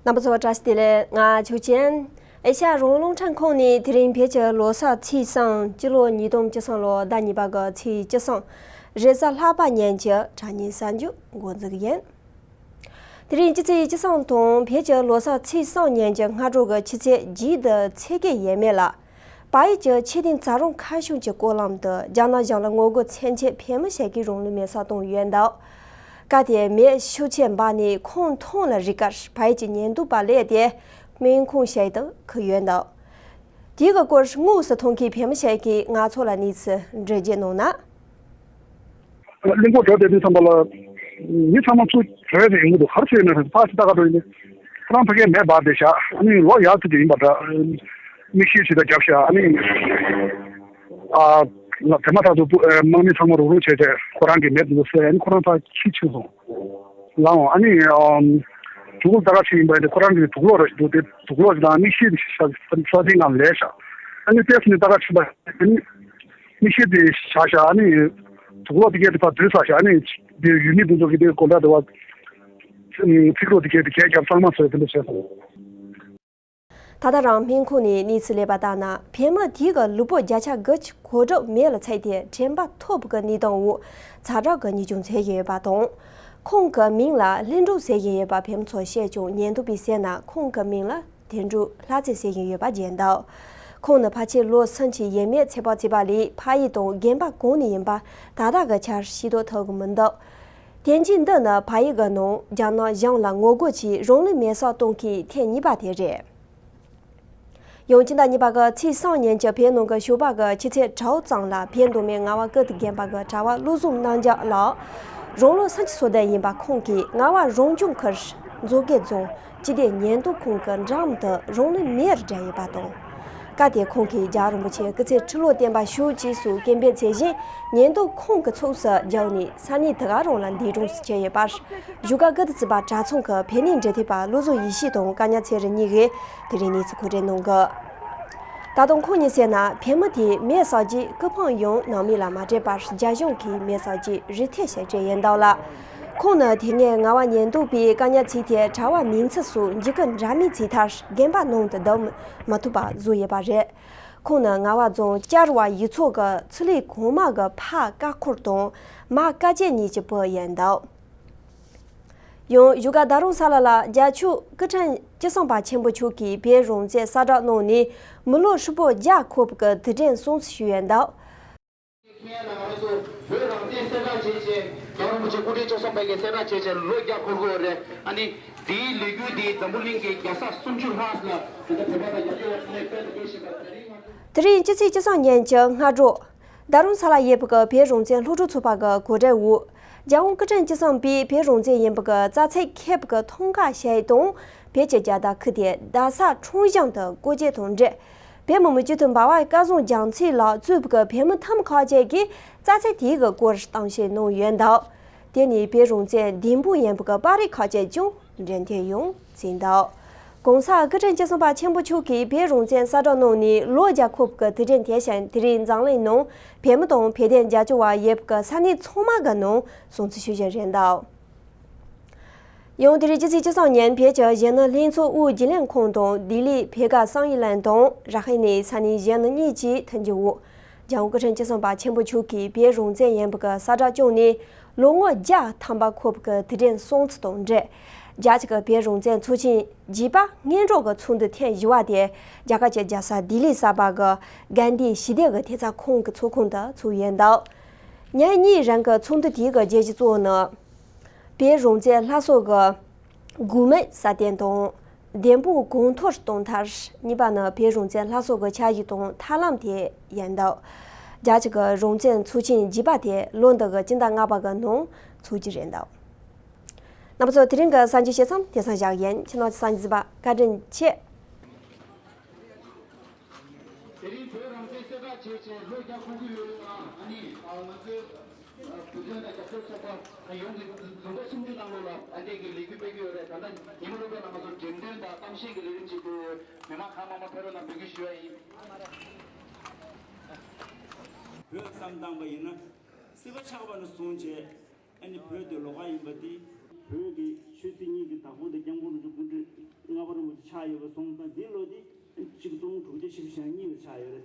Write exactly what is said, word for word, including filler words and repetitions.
རྣམ་པ་ཚོ་བཀྲ་ཤིས་བདེ་ལེགས། ང་ཆོས་ཅན། ཨེ་ཤ་ཡ་རང་དབང་རླུང་འཕྲིན་ཁང་ནས་དེ་རིང་བོད་ཀྱི་ལོ་གསར་ཚེས་བཟང་། སྤྱི་ལོ་ཉིས་སྟོང་བཅུ་གསུམ་ལོ་ཟླ་གཉིས་པ་གི་ཚེས་བཅུ་གསུམ་རེས་གཟའ་ལྷག་པ་ཉིན་གྱི་དྲ་བརྙན་གསར་འགྱུར་འགོ་འཛུགས་ཡིན། དེ་རིང་སྤྱི་ཚེས་བཅུ་གསུམ་དང་བོད་ཀྱི་ལོ་གསར་ཚེས་གསུམ་ཉིན་གྱི་སྔ་དྲོ་གི་ཆུ་ཚོད་བརྒྱད་དང་ཕྱེད་ཀ་ཡས་མས་ལ། བལ་ཡུལ་གྱི་ཆོས་ལྡན་རྩ་རང་ཁ་བྱང་གི་སྐོར་ལམ་དུ་རྒྱ་ནག་གཞུང་ལ་ངོ་རྒོལ་མཚོན་ཆེད་བོད་མི་ཞིག་གིས་རང་ལུས་མེར་སྲེག་བཏང་ཡོད་འདུག་སྐབས་དེར་མེ་ཤུགས་ཆེ་འབར་ནས་ཁང་ཐང་ལ་རེག་ཁར་བལ་ཡུལ་གྱི་ཉེན་རྟོག་པ་སླེབས་ཏེ་སྨན་ཁང་ཞིག་ཏུ་ཁུར་ཡོད་འདུག་དེའི་སྐོར་དངོས་སུ་མཐོང་མཁན་བོད་མི་ཞིག་གིས་ང་ཚོ་ལ་གནས་ཚུལ་འགྲེལ་བརྗོད་གནང་ན། གླིང་སྐོར་བགྲོད་བསྡད་དུས་ཙམ་པ་ལ། མི་ཚང་མ་ཚུར་བྲོས་ཏེ་ཡོང་གི་འདུག་ག་རེ་བྱས་ཡོད་ན་ཕར་ཕྱི་ལྟ་ག་འགྲོ་ཡིན་ནི། ཁོ་རང་ཕ་གིར་མེ་འབར་བསྡད་ཤག་ཨ་ནི་ལོག་ཡར་ཚུར་དེ་ཡིན་པ་འདྲ། མིག་ཤེལ་ཞིག་ད་བརྒྱབ་ཤག་ཨ་ནི། ཨ། ལ་དེ་མ་ཐག་ཏུ་དམག་མི་ཚང་མ་རུག་རུག་བྱས་ཏེ་ཁོ་རང་གི་མེ་དེ་ཚོ་བསད། ཨ་ནི་ཁོ་རང་ཕར་ཁྱེར་ཕྱིན་སོང་། ལའང་ཨ་ནི། ཨམ། གྲུ་གུ་ལྟ་ག་ཕྱིན་ཡིན་པ་ཡིན་ཏེ་ཁོ་རང་གི་དུག་ལོག་རེད་འདུག་དེ་དུག་ལོག་ཅིག་དང་མིག་ཤེལ་དེ་ཤ་ཤ་ཤ་ཐིག་ངང་ལས་ཤག་ཨ་ནི་ཏོག་ཙམ་ནས་ལྟ་ག་ཕྱིན་པ་ཡིན་ཏེ་མིག་ཤེལ་དེ་བཞག་ཤག་ཨ་ནི་དུག་ལོག་དེ་གས་དེ་ཕར་བསྡུས་ཚར་ཤག་ཨ་ནི་དེ་ཡུལ་མི་དེ་ཚོ་གི་དེ་གོ་འདྲ་དེ་བ་ཚིག་ལོག་དེ་གས་དེ་གས་རྒྱབ་གཙང་མ་བཟོས་དེ་འདྲ་བྱས་སོང་། ད་ལྟ་རང་སྨན་ཁང་ནས་གནས་ཚུལ་སླེབས་པ་ལྟར་ན་བོད་མི་དེ་གི་ལུས་པོ་བརྒྱ་ཆ་དགུ་གི་གོ་ཁྲབ་མེ་ལ་ཚིག་སྟེ་དྲན་པ་ཐོབ་པའི་གནས་སྟངས་འོག་ཚ་གྲང་གི་ཉེས་སྐྱོན་འཚོལ་བཞིན་ཡོད་པ་དང་། ཁོང་གི་མིང་ལ་ལྷུན་གྲུབ་ཟེར་བཞིན་ཡོད་པ་བོད་མི་ཚོས་བཤད་ཀྱང་ཉེན་རྟོག་པས་བསལ་ན་ཁོང་གི་མིང་ལ་དོན་གྲུབ་ལྷ་རྩེ་ཟེར་བཞིན་ཡོད་པ་བརྗོད་འདུག་ཁོང་ནི་ཕལ་ཆེར་ལོ་སུམ་ཅུ་ཡས་མས་ཚེ་སྤོ་བྱས་པ་ལས་ཕ་ཡུལ་དང་རྒན་པ་གང་ནས་ཡིན་པ་ད་ལྟ་གི་ཆར་ཤེས་རྟོགས་ཐུབ་ཀྱི་མི་འདུག་དོན་རྐྱེན་འདི་ནི་ཕ་ཡུལ་གྱི་ནང་རྒྱ་ནག་གཞུང་ལ་ངོ་རྒོལ་གྱིས་རང་ལུས་མེར་སྲེག་གཏོང་མཁན་ཐེངས་གཉིས་པ་དེ་རེད། ཡང་སྤྱི་ཟླ་གཉིས་པ་གི་ཚེས་གསུམ་ཉིན་གྱི་བོད་ནང་གི་ཞོགས་པ་གི་ཆུ་ཚོད་དྲུག་ཙམ་ལ་བོད་མདོ་སྨད་རྔ་བ་ཀིརྟི་དགོན་པ་གི་གྲྭ་བ་བློ་བཟང་རྣམ་རྒྱལ་ལགས། རང་ལོ་སུམ་ཅུ་སོ་བདུན་ཡིན་པ་ཁོང་གིས་རྔ་བ་རང་སྐྱོང་ཁུལ་མཛོད་དགེ་རྫོང་སྤྱི་བདེ་ཉེན་རྟོག་ཁང་གི་འགྲམ་དུ་རང་ལུས་མེར་སྦྱར་ཡོད་པ་དང་། སྐབས་དེར་ཁོང་གིས་རྒྱལ་བ་རིན་པོ་ཆེ་སྐུ་ཚེ་ཁྲི་ལོ་བརྟན་པར་ཤོག་ཅེས་སུ་སྐད་འབོད་བྱེད་བཞིན་ཉེན་རྟོག་ཁང་གི་ཚུགས་སུ་བརྒྱབ་ནས་ས་གནས་དེ་ག་རང་ལ་འདས་གྲོངས་སུ་གྱུར་ཡོད་པ། བཞུགས་སྒར་ཀིརྟི་རྩིས་པ་གྲྭ་ཚང་གི་བོད་གནས་འབྲེལ་མཐུད་པ་བློ་བཟང་ཡེ་ཤེས་དང་བཀའ་ཉག་ཚེ་རིང་གཉིས་ཀྱིས་དེ་རིང་གནས་ཚུལ་མཁོ་སྤྲོད་གནང་གི། ད་དུང་ཁོང་གཉིས་ཟེར་ན་བོད་མི་དེས་མེར་སྲེག་རྗེས་སྐུ་ཕུང་ཡང་ནང་མི་ལ་མ་སྤྲད་པར་རྒྱ་གཞུང་གིས་མེར་སྲེག་རྗེས་རིལ་ཐལ་ཞིག་སྤྲད་ཡོད་འདུག་ལ། ཁོང་ནི་དེ་སྔའི་རྔ་བ་ཉེན་རྟོག་པས་བཀའ་ཉག་བྱས་ཏེ་གྲྭ་བ་མིང་ཚིག་སོགས་འཇིགས་སྐུལ་འདྲ་མིན་བྱས་མཐར་དགོན་པ་ནང་དུ་བསྡད་མ་ཐུབ་པ་བཟོས་ཡོད་པ་རེད། ཁོང་ནི་རྔ་བ་རྫོང་བསྐྱར་བ་ཡུལ་ཚོ་གི་ཚུལ་ལས་གོང་མ་གི་ཕ་ཀ་འཁོར་དང་མ་ཀ་ཅན་གཉིས་ཀྱི་བུ་ཡིན་འདུག་ཡང་བཞུགས་སྒར་རྡ་རམ་ས་ལ་ལ་རྒྱལ་མཆོག་སྐུ་ཕྲེང་བཅུ་གསུམ་པ་ཆེན་པོ་མཆོག་གིས་བོད་རང་བཙན་གསལ་བསྒྲགས་གནང་ནས་མི་ལོ་ཧྲིལ་པོ་བརྒྱ་འཁོར་བའི་དུས་དྲན་སྲུང་བརྩི་ཞུས་ཡོད་འདུག་ཁྱེད་ལ་ང་ཚོ་བོད་རང་བཙན་གསལ་བསྒྲགས་བྱས་རྗེས་རྒྱལ་བ་རིན་པོ་ཆེ་སྐུ་ཕྲེང་བཅུ་གསུམ་པ་གིས་གསལ་བསྒྲགས་བྱས་རྗེས་ལོ་བརྒྱ་འཁོར་གྱི་ཡོད་རེད། ཨ་ནི་དེའི་ལོ་རྒྱུས་དེ་འཛམ་བུ་གླིང་གི་རྒྱལ་ས་སུམ་ཅུ་ལྷག་ལ་དེ་འདྲ་བོད་པ་དང་རྒྱ་ཆེ་བ་ཚང་མས་དཔལ་དུ་སྐྱོར་བཞིན་པ་དེ་རིང་ང་ཚོ། དེ་རིང་སྤྱི་ཚེས་བཅུ་གསུམ་ཉིན་གྱི་སྔ་དྲོ། རྡ་རམ་ས་ལ་ཡོད་པའི་བོད་རང་བཙན་སློབ་ཕྲུག་ཚོགས་པ་གི་གོ་སྒྲིག་འོག་རྒྱལ་དབང་སྐུ་ཕྲེང་བཅུ་གསུམ་པའི་བོད་རང་བཙན་ཡིན་པའི་རྩ་ཚིག་མཁས་པའི་ཐང་ག་ཞིག་དང་བོད་ཀྱི་རྒྱལ་དར་ཁུར་ཏེ་རྡ་ས་ཁྲོམ་གཞུང་དུ་སྐོར་སྐྱོད་དང་འབྲེལ། བོད་མི་མང་སྤྱི་འཐུས་འབའ་བ་སྐལ་བཟང་རྒྱ་མཚོ་ལགས་གཙོས་པའི་བོད་མི་ཐམ་ཁག་ཅིག་གིས་རྩ་ཚིག་དེའི་སྐོར་གཏམ་བཤད་གནང་ཡོད་འདུག་དེ་ནི་བོད་རང་བཙན་བདེན་དཔང་ཡིན་པའི་པར་རིས་ཁག་ཅིག་ཀྱང་འགྲེམས་སྟོན་ཡང་བྱས་འདུག་གོང་ས་སྐུ་ཕྲེང་བཅུ་གསུམ་པ་ཆེན་པོ་མཆོག་གིས་བོད་རང་བཙན་གསལ་བསྒྲགས་གནང་ནས་ལོ་བརྒྱ་འཁོར་བའི་དུས་དྲན་དེ་བཞིན་དེ་རིང་འཛམ་གླིང་ནང་བོད་མི་དང་བོད་དོན་རྒྱབ་སྐྱོར་བ་ཡོད་པའི་ས་གནས་ཚང་མ་གི་ནང་སྲུང་བརྩི་ཞུ་བཞིན་རེད་འདུག་ཡང་དེ་རིང་སྤྱི་ཚེས་བཅུ་གསུམ་ཉིན་བོད་ཀྱི་གཞོན་ནུ་ལྷན་ཚོགས་དབུས་རྒྱུན་ལས་ཁང་དང་ལྡི་ལིའི་བོད་དགའ་བསམ་ཡས་གླིང་དང་ར་ཧི་ནས་ས་གནས་གཞོན་ནུ་གཉིས་ཀྱིས་མཐུན་འགྱུར་འོག་རྒྱལ་དབང་སྐུ་ཕྲེང་བཅུ་གསུམ་པ་ཆེན་པོ་མཆོག་གིས་བོད་རང་བཙན་ཡིན་པའི་གསལ་བསྒྲགས་བསྐྱངས་ནས་ལོ་ངོ་བརྒྱ་ཐམ་པ་འཁོར་བའི་དུས་དྲན་སྲུང་བརྩི་དང་འབྲེལ། རྒྱ་ཆེ་གི་བོད་རང་བཙན་ཚོགས་ཆེན་བཞི་པ་སྔོན་འགྲོ་གི་ཚོགས་འདུ་ཐེངས་བཞི་པ་དེ་རྒྱ་གར་གྱི་རྒྱལ་ས་ལྡི་ལི་གསར་པ་གི་གན་དྷི་ཞི་བདེ་གི་ཐེབས་རྩ་ཁང་གི་ཚོགས་ཁང་དུ་ཚོགས་ཡོད་འདུག་ཉིན་གཉིས་རིང་གི་ཚོགས་འདུ་དེའི་གི་བརྗོད་གཞི་གཙོ་བོ་ནི། བོད་རང་བཙན་སླར་གསོ་གི་དགོས་དམིགས་སྲ་བརྟན་དང་། བདེན་དཔང་གོང་མཐོར་གཏོང་མཐར། གཉིས་པ་ནི་བོད་རང་བཙན་སླར་གསོ་གི་འཆར་གཞི་དང་ཐབས་ལམ་དེ་ཡིན་འདུག་རྒྱ་ཆེ་གི་རང་བཙན་ཚོགས་ཆེན་བཞི་པ་དེ་ལོ་འདི་གི་སྤྱི་ཟླ་ལྔ་པ་གི་ནང་ཚོགས་རྒྱུ་རེད་འདུག་རྣམ་པ་ཚོ་དེ་རིང་གི་གསར་འགྱུར་བཤད་མཚམས་དེ་སང་བཞག་ཡིན། ཁྱེད་རྣམ་ཚོ་གསར་འགྱུར་གཟིགས་པ་བཀའ་དྲིན་ཆེ། དེ་རིང་བོད་རང་བཙན་གསལ་བསྒྲགས་བྱས་རྗེས་ལོ་བརྒྱ་འཁོར་གྱི་ཡོད་ལ་ཨ་ནི་ང་ཚོའི་བོད་དོན་དང་རྒྱབ་སྐྱོར་ཚོགས་པ་ཡོངས་ཀྱིས་ལོ་ངོ་སུམ་ཅུ་ནང་ལོགས་ལ་ཨ་འདས་ཀྱི་ལས་འགུལ་སྤེལ་གྱི་ཡོད་རེད། ད་ལྟ་ཉི་མ་སློབ་གྲྭ་ནང་ང་ཚོ་འགྲེམས་སྟོན་དང་གཏམ་བཤད་ཀྱི་ལས་རིམ་བྱེད་ཀྱི་ཡོད། མི་མང་གང་མང་མང་ཕེབས་རོགས་གནང་འབོད་སྐུལ་ཞུ་ཡ་ཡིན། བོད་བསམ་བཏང་པ་ཡིན་ན་སྲིད་པ་ཆགས་པ་ནས་བཟུང་བྱས་ཨ་ནི་བོད་དེ་ལོགས་ཀ་ཡིན་པ་དེ། བོད་ཀྱི་ཆོས་སྲིད་གཉིས་ཀྱི་བདག་པོ་དེ་སྐྱབས་མགོན་རིན་པོ་ཆེ་སྐུ་ཕྲེང་ལྔ་ ཆགས་ཡོད་པ་སོང་ཙང་འདི་ལོ་འདི་གཅིག་སྟོང་དྲུག་བརྒྱ་བཞི་བཅུ་ཞེ་གཉིས་ལ་ཆགས་ཡོད་རེད།